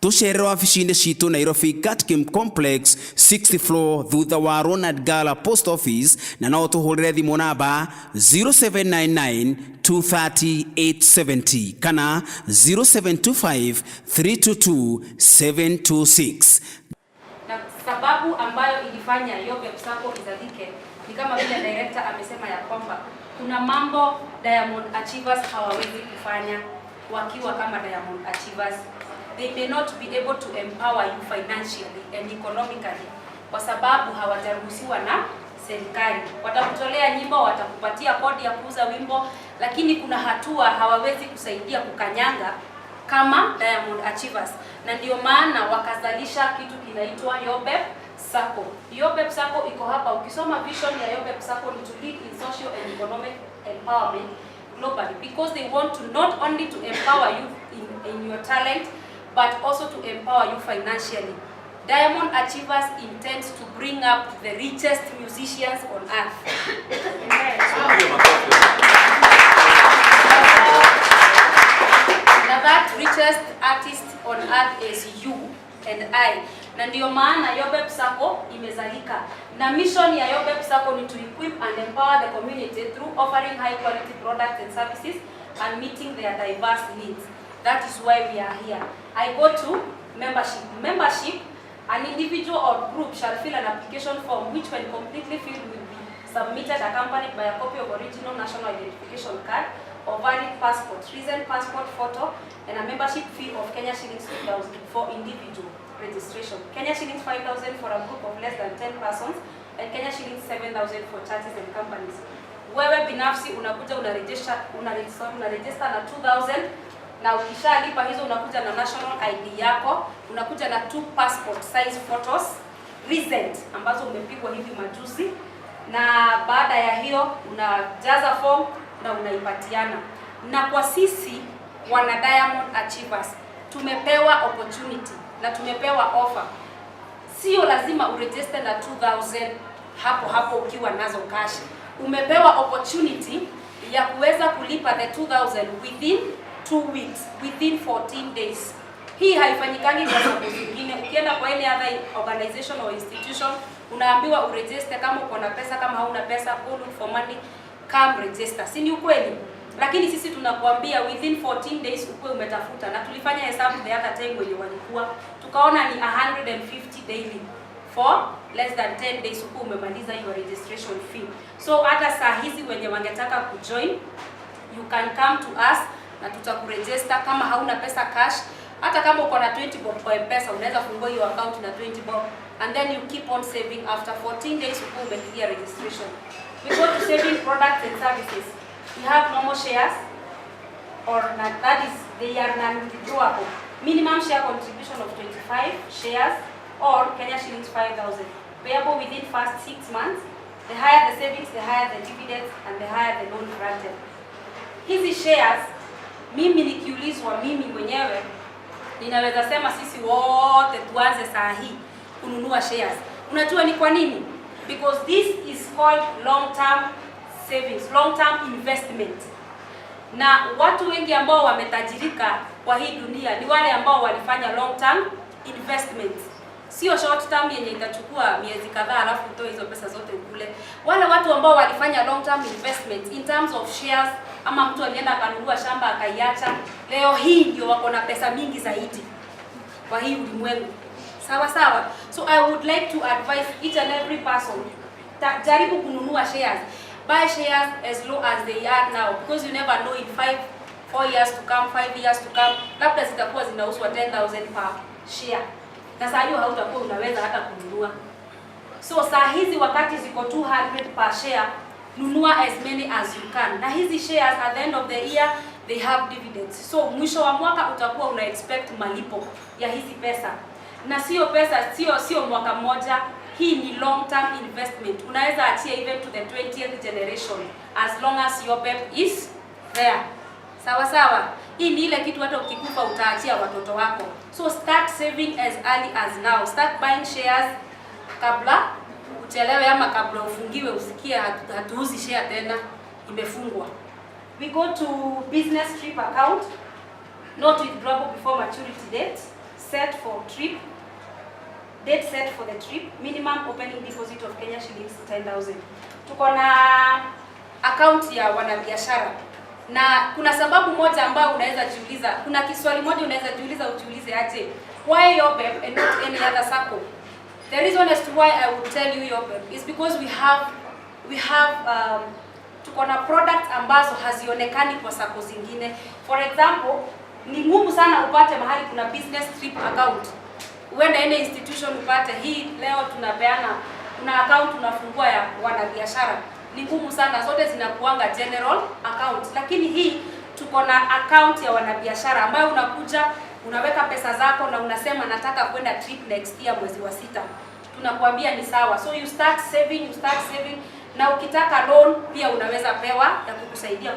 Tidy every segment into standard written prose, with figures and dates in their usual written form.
Tũcerere wabici-inĩ citũ Nairobi, Gatkim Complex, 6th floor, thutha wa Ronald Gala Post Office, na no tũhũrĩre thimũ namba 0799 230 870 kana 0725 322 726. Na sababu ambayo ilifanya Yobeb Sacco izalike ni kama vile director amesema ya kwamba kuna mambo Diamond Achievers hawawezi kufanya wakiwa kama Diamond Achievers. They may not be able to empower you financially and economically kwa sababu hawajaruhusiwa na serikali. Watakutolea nyimbo, watakupatia kodi ya kuuza wimbo, lakini kuna hatua hawawezi kusaidia kukanyanga kama Diamond Achievers, na ndio maana wakazalisha kitu kinaitwa Yobeb Sacco. Yobeb Sacco iko hapa. Ukisoma vision ya Yobeb Sacco ni to lead in social and economic empowerment globally, because they want to not only to empower you in your talent but also to empower you financially. Diamond Achievers intends to bring up the richest musicians on earth. Na that richest artist on earth is you and I. Na ndio maana Yobeb Sacco imezalika. Na mission ya Yobeb Sacco ni to equip and empower the community through offering high quality products and services and meeting their diverse needs. That is why we are here. I go to membership. Membership, an individual or group shall fill an application form which, when completely filled, will be submitted accompanied by a copy of original national identification card or valid passport, recent passport photo, and a membership fee of Kenya shillings 2,000 for individual registration, Kenya shillings 5,000 for a group of less than 10 persons, and Kenya shillings 7,000 for churches and companies. Wewe binafsi unakuja unarejesha unaregister na 2000, na ukishalipa hizo unakuja na national ID yako, unakuja na two passport size photos recent ambazo umepigwa hivi majuzi, na baada ya hiyo unajaza form na unaipatiana. Na kwa sisi wana Diamond Achievers tumepewa opportunity na tumepewa offer. Sio lazima uregister na 2000 hapo hapo ukiwa nazo cash. Umepewa opportunity ya kuweza kulipa the 2000 within 2 weeks, within 14 days. Hii haifanyikangi kwa sababu zingine. Ukienda kwa any other organization or institution, unaambiwa uregister kama uko na pesa, kama hauna pesa, go look for money, come register. Si ni ukweli? Lakini sisi tunakuambia within 14 days ukuwe umetafuta, na tulifanya hesabu the other time wenye walikuwa, tukaona ni 150 daily for less than 10 days ukuwe umemaliza your registration fee. So hata saa hizi wenye wangetaka kujoin, you can come to us na tutakuregister kama hauna pesa cash. Hata kama uko na 20 bob kwa M-Pesa, unaweza fungua hiyo account na 20 bob and then you keep on saving. After 14 days ukuwe umeclear registration. We go to saving products and services. We have normal shares or not, that is, they are non-withdrawable. Minimum share contribution of 25 shares or Kenya shillings 5,000, payable within first 6 months. The higher the savings, the higher the dividends and the higher the loan granted. Hizi shares, mimi nikiulizwa, mimi mwenyewe ninaweza sema sisi wote tuanze saa hii kununua shares. Unajua ni kwa nini? Because this is called long term savings, long term investment. Na watu wengi ambao wametajirika kwa hii dunia ni wale ambao walifanya long term investment, sio short term yenye itachukua miezi kadhaa alafu utoe hizo pesa zote ukule. Wale watu ambao walifanya long term investment in terms of shares, ama mtu alienda akanunua shamba akaiacha, leo hii ndio wako na pesa mingi zaidi kwa hii ulimwengu. Sawa sawa. So I would like to advise each and every person, jaribu kununua shares. Buy shares as low as they are now, because you never know, in 5 4 years to come, 5 years to come, labda zitakuwa zinauzwa 10,000 per share. Na saa hiyo hautakuwa unaweza hata kununua. So saa hizi wakati ziko 200 per share, nunua as many as you can. Na hizi shares, at the end of the year they have dividends. So mwisho wa mwaka utakuwa una expect malipo ya hizi pesa. Na sio pesa, sio mwaka mmoja. Hii ni long term investment. Unaweza achia even to the 20th generation as long as your pep is there. Sawa sawa. Hii ni ile kitu hata ukikufa utaachia watoto wako. So start saving as early as now. Start buying shares kabla uchelewe ama kabla ufungiwe, usikie hatuuzi share tena, imefungwa. We go to business trip account, not withdrawable before maturity date, set for trip, date set for the trip, minimum opening deposit of Kenya shillings 10,000. Tuko na account ya wanabiashara na kuna sababu moja ambayo unaweza jiuliza, kuna kiswali moja unaweza jiuliza, ujiulize aje, why Yobeb and not any other sacco? The reason as to why I would tell you Yobeb is because we have tuko na products ambazo hazionekani kwa sacco zingine. For example, ni ngumu sana upate mahali kuna business trip account. Uende any institution upate hii leo tunapeana, kuna account unafungua ya wanabiashara. Ni ngumu sana, zote zinakuanga general account, lakini hii tuko na account ya wanabiashara ambayo unakuja unaweka pesa zako na unasema nataka kwenda trip next year mwezi wa sita, tunakuambia ni sawa. So you start saving, you start saving, na ukitaka loan pia unaweza pewa ya kukusaidia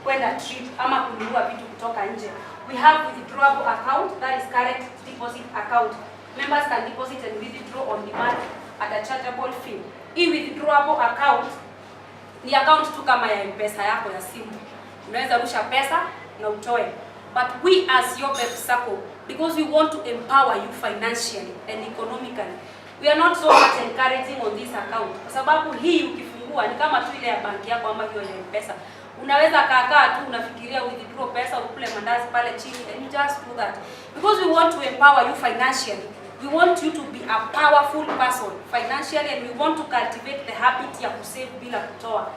kwenda trip ama kununua vitu kutoka nje. We have withdrawable account, that is current deposit account. Members can deposit and withdraw on demand at a chargeable fee. Hii withdrawable account ni account tu kama ya M-Pesa yako ya simu. Unaweza rusha pesa na utoe. But we as Yobeb Sacco, because we want to empower you financially and economically, we are not so much encouraging on this account. Kwa sababu hii ukifungua ni kama tu ile ya banki yako ama hiyo ya M-Pesa. Unaweza kaa tu unafikiria withdraw pesa ukule mandazi pale chini and you just do that. Because we want to empower you financially. We want you to be a powerful person financially and we want to cultivate the habit ya kusave bila kutoa.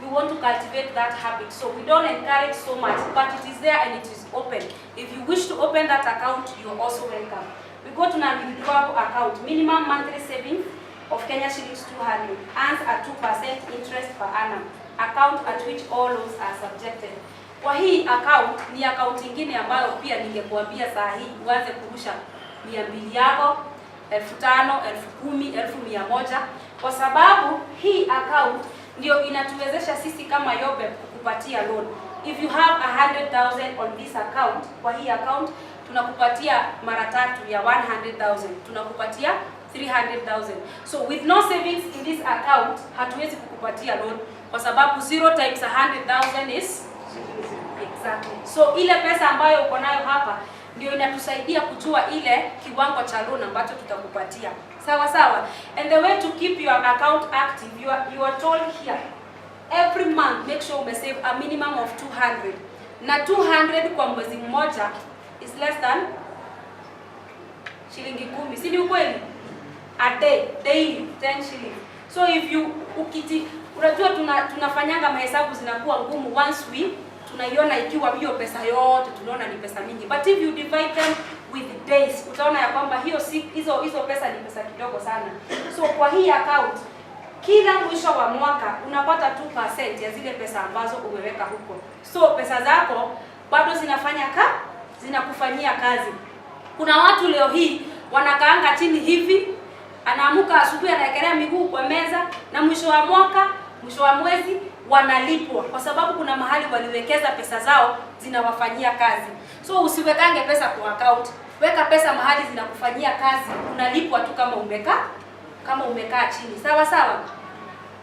We want to cultivate that habit. So we don't encourage so much, but it is there and it is open. If you wish to open that account, you are also welcome. We go to non-withdrawable account. Minimum monthly savings of Kenya shillings 200 earns a 2% interest per annum. Account at which all loans are subjected. Kwa hii account ni account ingine ambayo pia ningekuambia saa hii uanze kurusha 200 yako, 5,000, 10,000, 100,000, kwa sababu hii account ndio inatuwezesha sisi kama Yobeb kukupatia loan. If you have 100,000 on this account, kwa hii account tunakupatia mara tatu ya 100,000, tunakupatia 300,000. So with no savings in this account, hatuwezi kukupatia loan kwa sababu 0 times 100,000 is. Exactly. So ile pesa ambayo uko nayo hapa ndio inatusaidia kujua ile kiwango cha loan ambacho tutakupatia. Sawa sawa. And the way to keep your account active, you are told here every month make sure umesave a minimum of 200. Na 200 kwa mwezi mmoja is less than shilingi 10. Si ni ukweli? A day, daily 10 shillings. So if you ukiti unajua tunafanyanga mahesabu zinakuwa ngumu once we tunaiona ikiwa hiyo pesa yote tunaona ni pesa mingi, but if you divide them with days utaona ya kwamba hiyo si hizo pesa ni pesa kidogo sana. So kwa hii account kila mwisho wa mwaka unapata 2% ya zile pesa ambazo umeweka huko. So pesa zako bado zinakufanyia kazi. Kuna watu leo hii wanakaanga chini hivi, anaamuka asubuhi anaekelea miguu kwa meza, na mwisho wa mwaka, mwisho wa mwezi wanalipwa, kwa sababu kuna mahali waliwekeza pesa zao zinawafanyia kazi. So usiwekange pesa kwa account, weka pesa mahali zinakufanyia kazi, unalipwa tu kama umekaa chini. Sawa sawa.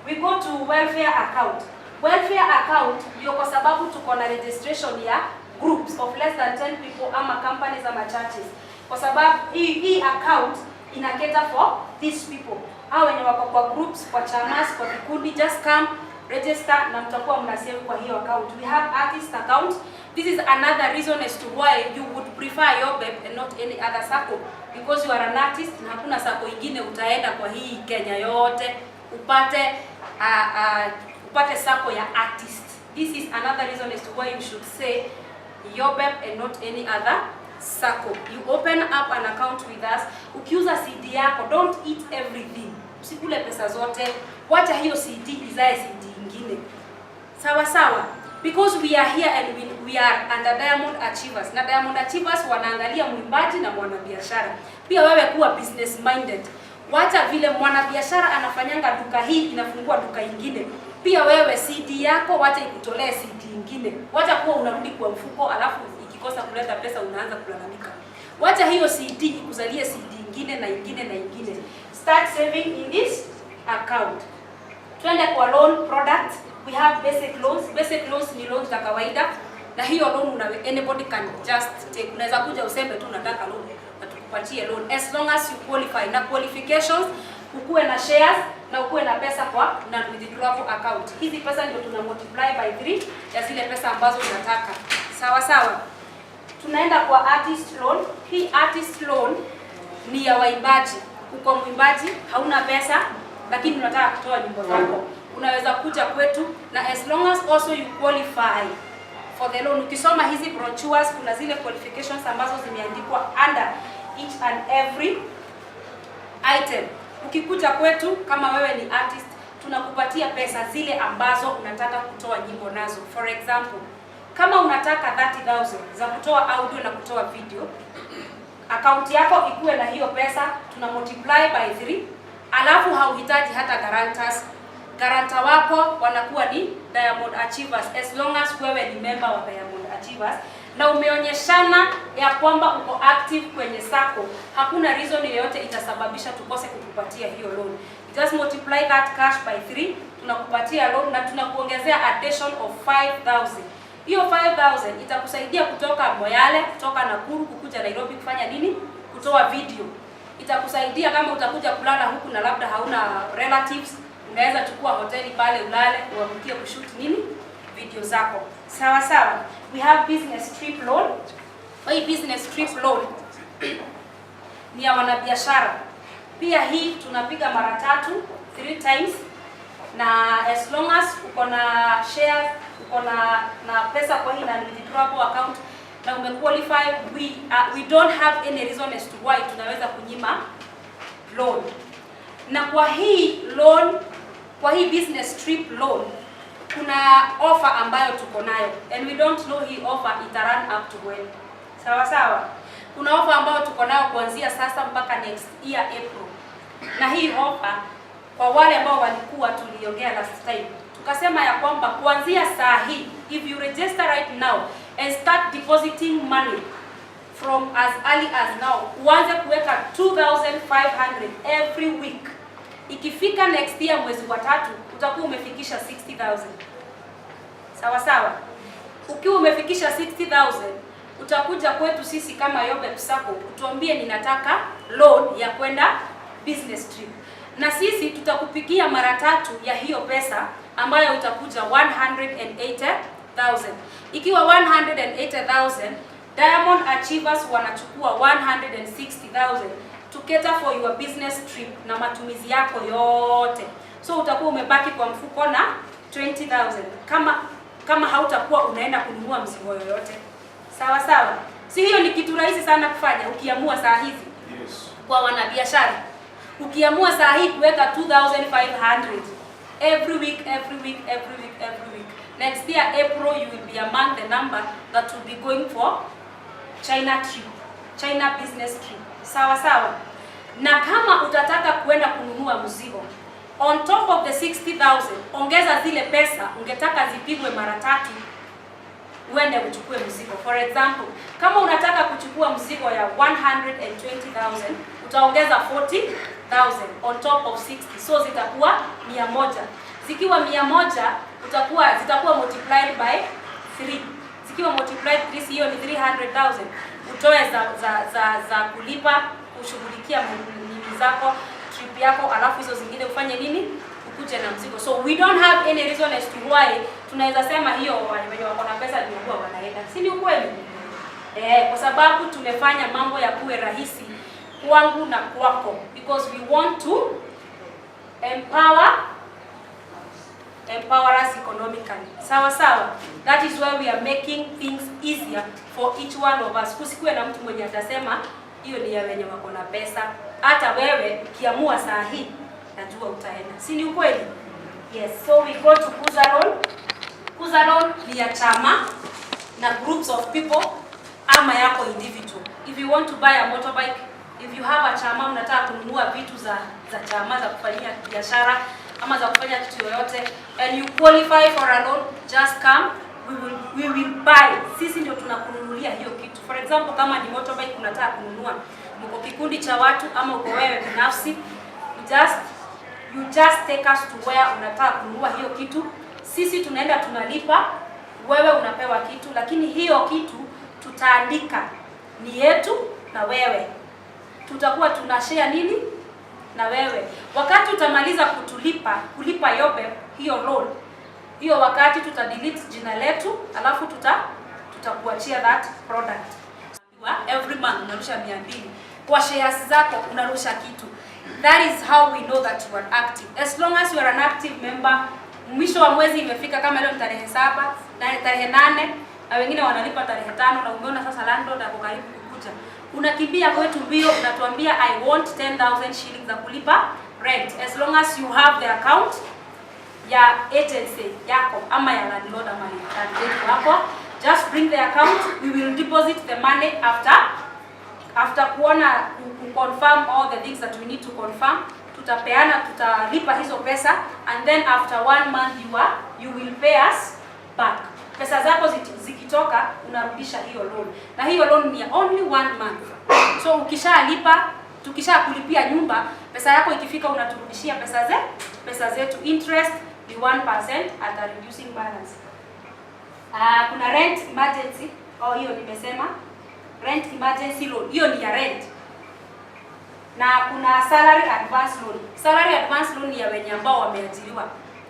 We go to welfare account. Welfare account ndio kwa sababu tuko na registration ya groups of less than 10 people ama companies ama churches. Kwa sababu hii account ina cater for these people. Hao wenye wako kwa groups, kwa chamas, kwa vikundi, just come register na mtakuwa mna save kwa hiyo account. We have artist account. This is another reason as to why you would prefer Yobeb and not any other sacco, because you are an artist na hakuna sacco ingine utaenda kwa hii Kenya yote upate sacco ya artist. This is another reason as to why you should say Yobeb and not any other sacco. You open up an account with us. Ukiuza CD yako, don't eat everything. Usikule pesa zote. Wacha hiyo CD izae CD ingine. Sawa sawa. Because we are here and we are under Diamond Achievers. Na Diamond Achievers wanaangalia mwimbaji na mwanabiashara. Pia wewe kuwa business minded. Wacha vile mwanabiashara anafanyanga duka hii inafungua duka ingine. Pia wewe CD yako wacha ikutolee CD ingine. Wacha kuwa unarudi kwa mfuko alafu ikikosa kuleta pesa unaanza kulalamika. Wacha hiyo CD ikuzalie CD ingine na ingine na ingine. Start saving in this account. Twende kwa loan product. We have basic loans. Basic loans ni loans za kawaida, na hiyo loan anybody can just take. Unaweza kuja useme tu nataka loan, nataka tukupatie loan as long as you qualify. Na qualifications, ukuwe na shares na ukuwe na pesa kwa non withdrawable account. Hizi pesa ndio tuna multiply by 3 ya zile pesa ambazo unataka. Sawa sawa. Tunaenda kwa artist loan. Hii artist loan ni ya waimbaji. Uko mwimbaji, hauna pesa lakini unataka kutoa nyimbo zako, unaweza kuja kwetu, na as long as also you qualify for the loan. Ukisoma hizi brochures, kuna zile qualifications ambazo zimeandikwa under each and every item. Ukikuja kwetu kama wewe ni artist, tunakupatia pesa zile ambazo unataka kutoa nyimbo nazo. For example, kama unataka 30,000 za kutoa audio na kutoa video, akaunti yako ikuwe na hiyo pesa, tuna multiply by 3, alafu hauhitaji hata guarantors. Guarantor wako wanakuwa ni Diamond Achievers as long as wewe ni member wa Diamond Achievers na umeonyeshana ya kwamba uko active kwenye sacco, hakuna reason yoyote itasababisha tukose kukupatia hiyo loan. You just multiply that cash by 3, tunakupatia loan na tunakuongezea addition of 5000. Hiyo 5000 itakusaidia kutoka Moyale, kutoka Nakuru kukuja Nairobi kufanya nini? Kutoa video. Itakusaidia kama utakuja kulala huku na labda hauna relatives, unaweza chukua hoteli pale ulale, uamkie kushoot nini? Video zako. Sawa sawa. We have business trip loan. Hii business trip loan ni ya wanabiashara. Pia hii tunapiga mara tatu, three times, na as long as uko na shares, uko na pesa kwa hii non withdrawable account na umequalify, we don't have any reason as to why tunaweza kunyima loan. Na kwa hii loan, kwa hii business trip loan kuna offer ambayo tuko nayo and we don't know hii offer ita run up to when. Sawa sawa. Kuna offer ambayo tuko nayo kuanzia sasa mpaka next year April. Na hii offer kwa wale ambao walikuwa tuliongea last time, tukasema ya kwamba kuanzia saa hii, if you register right now and start depositing money from as early as now, uanze kuweka 2500 every week, ikifika next year mwezi wa tatu utakuwa umefikisha 60,000. Sawa sawa. Ukiwa umefikisha 60,000, utakuja kwetu sisi kama Yobeb Sacco utuambie, "Ninataka loan ya kwenda business trip," na sisi tutakupigia mara tatu ya hiyo pesa ambayo itakuja 180,000. Ikiwa 180,000, Diamond Achievers wanachukua 160,000 to cater for your business trip na matumizi yako yote. So utakuwa umebaki kwa mfuko na 20,000 kama hautakuwa unaenda kununua mzigo yoyote. Sawa sawa. Si hiyo ni kitu rahisi sana kufanya ukiamua saa hizi? Yes. Kwa wanabiashara, ukiamua saa hii kuweka 2500 every week, every week, every week, every week, next year April you will be among the number that will be going for China trip, China business trip. Sawa sawa. Na kama utataka kuenda kununua mzigo on top of the 60,000, ongeza zile pesa ungetaka zipigwe mara tatu uende uchukue mzigo. For example, kama unataka kuchukua mzigo ya 120,000, utaongeza 40,000 on top of 60, so zitakuwa 100. Zikiwa 100, utakuwa zitakuwa multiplied by 3. Zikiwa multiplied 3, hiyo ni 300,000. Utoe za kulipa, kushughulikia nini zako, trip yako, alafu hizo zingine ufanye nini? Ukuje na mzigo. So we don't have any reason as to why tunaweza sema hiyo wenye wako na pesa ndio huwa wanaenda. Si ni ukweli? Eh, kwa sababu tumefanya mambo ya kuwe rahisi kwangu na kwako because we want to empower us economically. Sawa sawa. That is why we are making things easier for each one of us. Kusikuwe na mtu mwenye atasema hiyo ni ya wenye wako na pesa. Hata wewe ukiamua saa hii, najua utaenda. Si ni ukweli? Yes, so we go to Kuza Loan. Kuza Loan ni ya chama na groups of people ama yako individual. If you want to buy a motorbike, if you have a chama, unataka kununua vitu za chama za kufanyia biashara ama za kufanya kitu yoyote and you qualify for a loan, just come, we will buy. Sisi ndio tunakununulia hiyo kitu. For example, kama ni motorbike unataka kununua, mko kikundi cha watu ama uko wewe binafsi, you just take us to where unataka kununua hiyo kitu. Sisi tunaenda tunalipa, wewe unapewa kitu, lakini hiyo kitu tutaandika ni yetu na wewe. Tutakuwa tuna share nini na wewe. Wakati utamaliza kutulipa, kulipa Yobeb hiyo loan, hiyo wakati tuta delete jina letu, alafu tutakuachia that product. Every month unarusha 200 kwa shares zako, unarusha kitu. That is how we know that you are active. As long as you are an active member, mwisho wa mwezi imefika, kama leo ni tarehe 7 na tarehe 8 na wengine wanalipa tarehe 5, na umeona sasa landlord ako karibu kukuja, unakimbia kwetu mbio, unatuambia, "I want 10,000 shillings za kulipa rent." As long as you have the account ya agency yako ama ya landlord ama ya landlady wako, just bring the account. We will deposit the money after kuona ku confirm all the things that we need to confirm. Tutapeana, tutalipa hizo pesa, and then after one month you will pay us back. Pesa zako zikitoka, unarudisha hiyo loan, na hiyo loan ni ya only one month. So ukishalipa, tukisha kulipia nyumba, pesa yako ikifika, unaturudishia pesa zetu. Interest ni 1% at a reducing balance. Kuna rent emergency. Oh, hiyo nimesema rent emergency loan, hiyo ni ya rent. Na kuna salary advance loan. Salary advance loan ni ya wenye ambao wameajiriwa.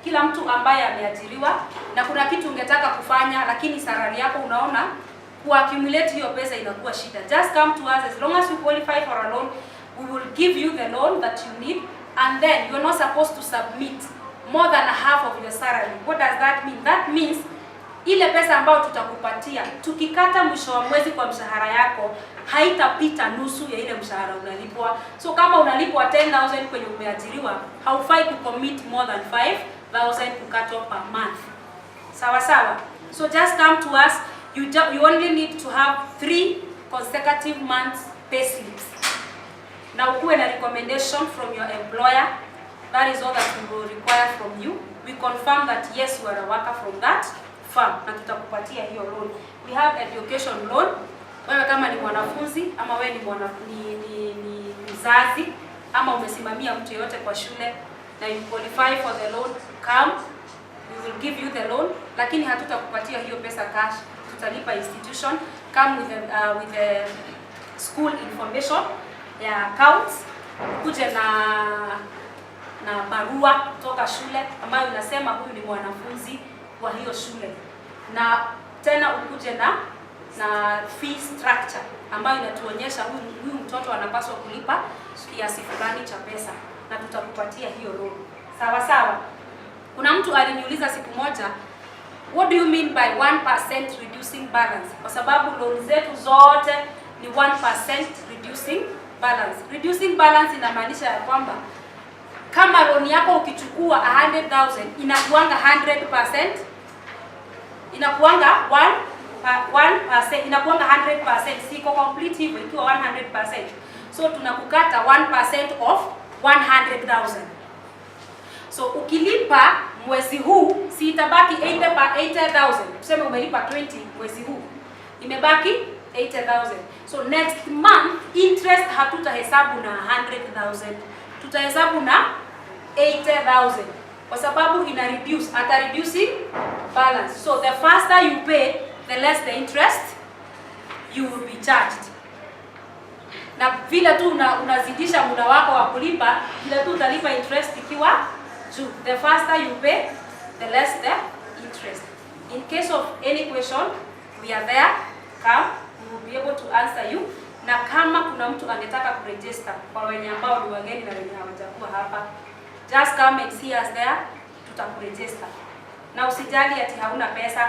Kila mtu ambaye ameajiriwa na kuna kitu ungetaka kufanya, lakini salary yako unaona kuaccumulate hiyo pesa inakuwa shida, just come to us. As long as you qualify for a loan, we will give you the loan that you need, and then you are not supposed to submit more than a half of your salary. What does that mean? That means ile pesa ambayo tutakupatia, tukikata mwisho wa mwezi kwa mshahara yako, haitapita nusu ya ile mshahara unalipwa. So kama unalipwa 10,000 kwenye umeajiriwa, haufai kucommit more than 5,000 kukatwa per month. Sawa sawa. So just come to us. You only need to have 3 consecutive months pay slips. Na ukuwe na recommendation from your employer. That is all that we will require from you. We confirm that yes, you are a worker from that firm, na tutakupatia hiyo loan. We have education loan. Wewe kama ni mwanafunzi ama wewe ni mzazi ama umesimamia mtu yeyote kwa shule na you qualify for the loan, come, we will give you the loan, lakini hatutakupatia hiyo pesa cash, tutalipa institution. Come with the school information ya accounts, kuje na barua kutoka shule ambayo inasema huyu ni mwanafunzi wa hiyo shule, na tena ukuje na fee structure ambayo inatuonyesha huyu mtoto anapaswa kulipa kiasi fulani cha pesa, na tutakupatia hiyo loan. Sawa sawa. Kuna mtu aliniuliza siku moja, "What do you mean by 1% reducing balance?" Kwa sababu loan zetu zote ni 1% reducing balance. Reducing balance inamaanisha ya kwamba kama loan yako ukichukua 100,000 inakuanga 100%, inakuanga 1 1%, inakuanga 100%, siko complete hivyo ikiwa 100%. So tunakukata 1% of 100,000. So ukilipa mwezi huu, si itabaki 80 pa 80,000? Tuseme umelipa 20 mwezi huu, imebaki 80,000. So next month interest hatutahesabu na 100,000, tutahesabu na 80,000 kwa sababu ina reduce at a reducing balance. So the faster you pay, the less the interest you will be charged. Na vile tu unazidisha muda wako wa kulipa, vile tu utalipa interest ikiwa juu. The faster you pay, the less the interest. In case of any question, we are there. Come, we will be able to answer you. Na kama kuna mtu angetaka kuregister, kwa wenye ambao ni wageni na wenye hawajakuwa hapa, just come and see us there, tutakuregister. Na usijali ati hauna pesa.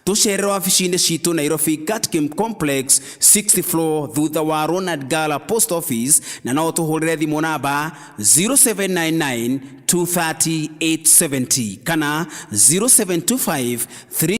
Tucerere wabici-inĩ citũ Nairobi, Gatkim Complex, 6th floor, thutha wa Ronald Gala Post Office, na no tũhũrĩre thimũ namba 0799 230 870 kana 0725 3.